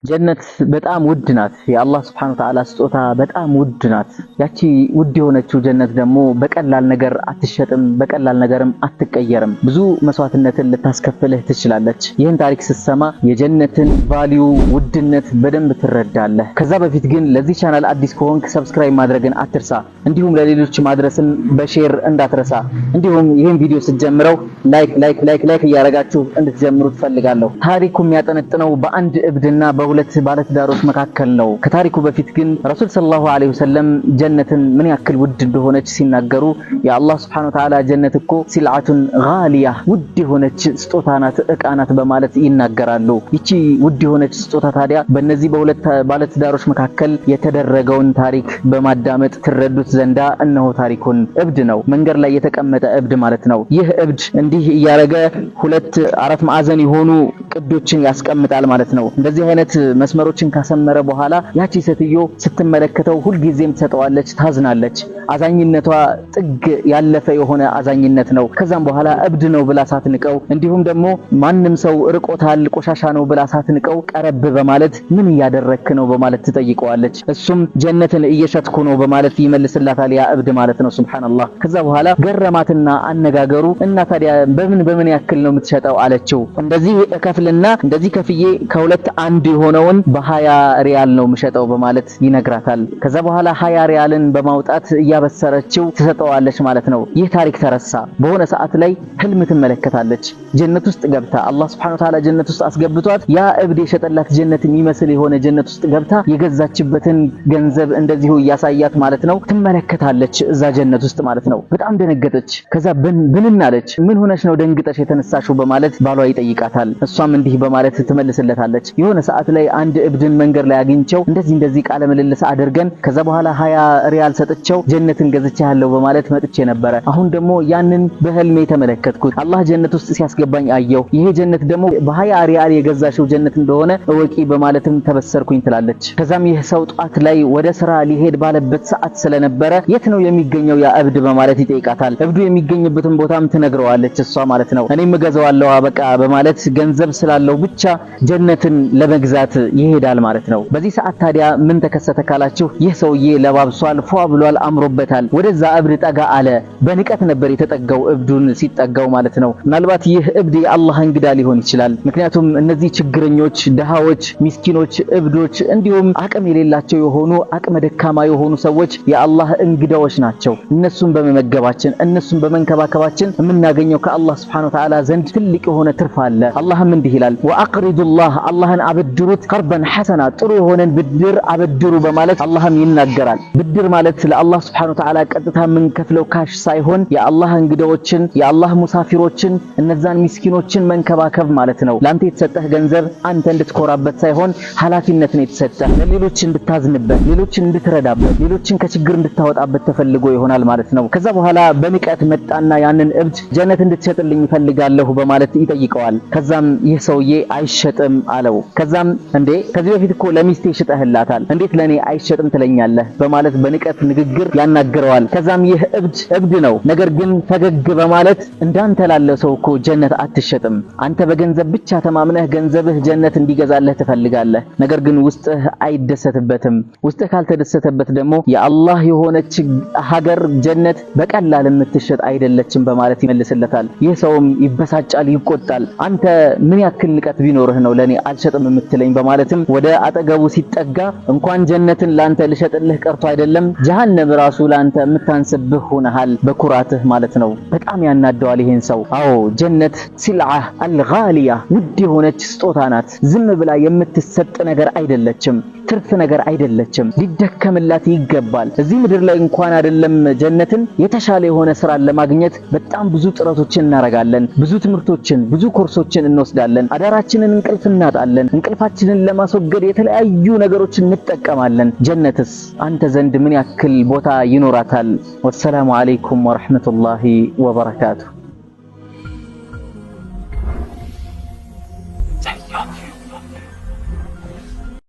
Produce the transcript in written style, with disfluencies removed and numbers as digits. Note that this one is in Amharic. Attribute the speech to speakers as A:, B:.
A: ጀነት በጣም ውድ ናት። የአላህ ስብሐነ ወተዓላ ስጦታ በጣም ውድ ናት። ያቺ ውድ የሆነችው ጀነት ደግሞ በቀላል ነገር አትሸጥም፣ በቀላል ነገርም አትቀየርም። ብዙ መስዋዕትነትን ልታስከፍልህ ትችላለች። ይህን ታሪክ ስትሰማ የጀነትን value ውድነት በደንብ ትረዳለህ። ከዛ በፊት ግን ለዚህ ቻናል አዲስ ከሆንክ subscribe ማድረግን አትርሳ። እንዲሁም ለሌሎች ማድረስን በ share እንዳትረሳ። እንዲሁም ይህን ቪዲዮ ስትጀምረው like, like, like, like እያደረጋችሁ እንድትጀምሩ ትፈልጋለሁ። ታሪኩ የሚያጠነጥነው በአንድ እብድና በሁለት ባለትዳሮች መካከል ነው። ከታሪኩ በፊት ግን ረሱል ሰለላሁ ዐለይሂ ወሰለም ጀነትን ምን ያክል ውድ እንደሆነች ሲናገሩ የአላህ ሱብሓነሁ ወተዓላ ጀነት እኮ سلعة غالية ውድ የሆነች ስጦታ ናት፣ እቃ ናት በማለት ይናገራሉ። ይቺ ውድ የሆነች ስጦታ ታዲያ በእነዚህ በሁለት ባለትዳሮች መካከል የተደረገውን ታሪክ በማዳመጥ ትረዱት ዘንዳ እነሆ ታሪኩን። እብድ ነው፣ መንገድ ላይ የተቀመጠ እብድ ማለት ነው። ይህ እብድ እንዲህ እያረገ ሁለት አራት ማዕዘን የሆኑ ቅዶችን ያስቀምጣል ማለት ነው። እንደዚህ አይነት መስመሮችን ካሰመረ በኋላ ያቺ ሴትዮ ስትመለከተው ሁልጊዜም ትሰጠዋለች፣ ታዝናለች። አዛኝነቷ ጥግ ያለፈ የሆነ አዛኝነት ነው። ከዛም በኋላ እብድ ነው ብላ ሳትንቀው፣ እንዲሁም ደግሞ ማንም ሰው ርቆታል ቆሻሻ ነው ብላ ሳትንቀው ቀረብ በማለት ምን እያደረክ ነው በማለት ትጠይቀዋለች። እሱም ጀነትን እየሸጥኩ ነው በማለት ይመልስላታል። ያ እብድ ማለት ነው። ሱብሃንአላህ። ከዛ በኋላ ገረማትና አነጋገሩ እና ታዲያ በምን በምን ያክል ነው የምትሸጠው አለችው። እንደዚህ እከፍልና እንደዚህ ከፍዬ ከሁለት አንድ የሆነውን በ20 ሪያል ነው የምሸጠው በማለት ይነግራታል። ከዛ በኋላ 20 ሪያልን በማውጣት እያበሰረችው ትሰጠዋለች ማለት ነው። ይህ ታሪክ ተረሳ። በሆነ ሰዓት ላይ ህልም ትመለከታለች። ጀነት ውስጥ ገብታ አላህ Subhanahu Wa Ta'ala ጀነት ውስጥ አስገብቷት ያ እብድ የሸጠላት ጀነት የሚመስል የሆነ ጀነት ውስጥ ገብታ የገዛችበትን ገንዘብ እንደዚሁ እያሳያት ማለት ነው ትመለከታለች፣ እዛ ጀነት ውስጥ ማለት ነው። በጣም ደነገጠች። ከዛ ብንን አለች። ምን ሆነሽ ነው ደንግጠሽ የተነሳሽው በማለት ባሏ ይጠይቃታል። እሷም እንዲህ በማለት ትመልስለታለች። የሆነ ሰዓት ላይ አንድ እብድን መንገድ ላይ አግኝቸው እንደዚህ እንደዚህ ቃለ ምልልስ አድርገን ከዛ በኋላ 20 ሪያል ሰጥቸው ጀነትን ገዝቻለሁ በማለት መጥቼ ነበረ። አሁን ደግሞ ያንን በህልሜ ተመለከትኩት። አላህ ጀነት ውስጥ ሲያስገባኝ አየሁ። ይሄ ጀነት ደግሞ በ20 ሪያል የገዛሽው ጀነት እንደሆነ እወቂ በማለትም ተበሰርኩኝ ትላለች። ከዛም ይህ ሰው ጧት ላይ ወደ ስራ ሊሄድ ባለበት ሰዓት ስለነበረ የት ነው የሚገኘው ያ እብድ በማለት ይጠይቃታል። እብዱ የሚገኝበትን ቦታም ትነግረዋለች እሷ ማለት ነው። እኔም እገዛዋለሁ በቃ በማለት ገንዘብ ስላለው ብቻ ጀነትን ለመግዛት ይሄዳል ማለት ነው። በዚህ ሰዓት ታዲያ ምን ተከሰተ ካላችሁ ይህ ሰውዬ ለባብሷል፣ ፏ ብሏል፣ አምሮበታል። ወደዛ እብድ ጠጋ አለ። በንቀት ነበር የተጠጋው እብዱን ሲጠጋው ማለት ነው። ምናልባት ይህ እብድ የአላህ እንግዳ ሊሆን ይችላል። ምክንያቱም እነዚህ ችግረኞች፣ ድሃዎች፣ ሚስኪኖች፣ እብዶች እንዲሁም አቅም የሌላቸው የሆኑ አቅመ ደካማ የሆኑ ሰዎች የአላህ እንግዳዎች ናቸው። እነሱን በመመገባችን እነሱን በመንከባከባችን የምናገኘው ከአላህ Subhanahu Wa Ta'ala ዘንድ ትልቅ የሆነ ትርፍ አለ። አላህም እንዲህ ይላል ወአቅሪዱላህ አላህን አበድሩት ቀርበን ሐሰና ጥሩ የሆነን ብድር አበድሩ በማለት አላህም ይናገራል። ብድር ማለት ለአላህ Subhanahu Wa Ta'ala ቀጥታ የምንከፍለው cash ሳይሆን የአላህ እንግዳዎችን የአላህ ሙሳፊሮችን እነዛን ሚስኪኖችን መንከባከብ ማለት ነው። ላንተ የተሰጠህ ገንዘብ አንተ እንድትኮራበት ሳይሆን ኃላፊነት ነው የተሰጠህ። ለሌሎች እንድታዝንበት፣ ሌሎችን እንድትረዳበት፣ ሌሎችን ከችግር እንድታወጣበት ተፈልጎ ይሆናል ማለት ነው። ከዛ በኋላ በንቀት መጣና ያንን እብድ ጀነት እንድትሸጥልኝ እፈልጋለሁ በማለት ይጠይቀዋል። ከዛም ይህ ሰውዬ አይሸጥም አለው። ከዛም እንዴ ከዚህ በፊት እኮ ለሚስቴ ሽጠህላታል፣ እንዴት ለኔ አይሸጥም ትለኛለህ? በማለት በንቀት ንግግር ያናግረዋል። ከዛም ይህ እብድ እብድ ነው፣ ነገር ግን ፈገግ በማለት እንዳንተ ላለ ሰው እኮ ጀነት አትሸጥም። አንተ በገንዘብ ብቻ ተማምነህ ገንዘብህ ጀነት እንዲገዛለህ ትፈልጋለህ፣ ነገር ግን ውስጥህ አይደሰትበትም። ውስጥህ ካልተደሰተበት ደግሞ የአላህ የሆነች ሀገር ጀነት በቀላል የምትሸጥ አይደለችም በማለት ይመልስለታል። ይህ ሰውም ይበሳጫል፣ ይቆጣል። አንተ ምን ያክል ንቀት ቢኖርህ ነው ለኔ አልሸጥም የምትለኝ? በማለትም ወደ አጠገቡ ሲጠጋ እንኳን ጀነትን ላንተ ልሸጥልህ ቀርቶ አይደለም ጀሃነም ራሱ ላንተ የምታንስብህ ሆነሃል በኩራትህ ማለት ነው። በጣም ያናደዋል ይሄን ሰው። አዎ ጀነት ሲልዓ አልጋሊያ ውድ የሆነች ስጦታ ናት። ዝም ብላ የምትሰጥ ነገር አይደለችም። ትርፍ ነገር አይደለችም። ሊደከምላት ይገባል። እዚህ ምድር ላይ እንኳን አይደለም ጀነትን የተሻለ የሆነ ስራን ለማግኘት በጣም ብዙ ጥረቶችን እናደርጋለን። ብዙ ትምህርቶችን፣ ብዙ ኮርሶችን እንወስዳለን። አዳራችንን እንቅልፍ እናጣለን። እንቅልፋችንን ለማስወገድ የተለያዩ ነገሮችን እንጠቀማለን። ጀነትስ አንተ ዘንድ ምን ያክል ቦታ ይኖራታል? ወሰላሙ አለይኩም ወራህመቱላሂ ወበረካቱ።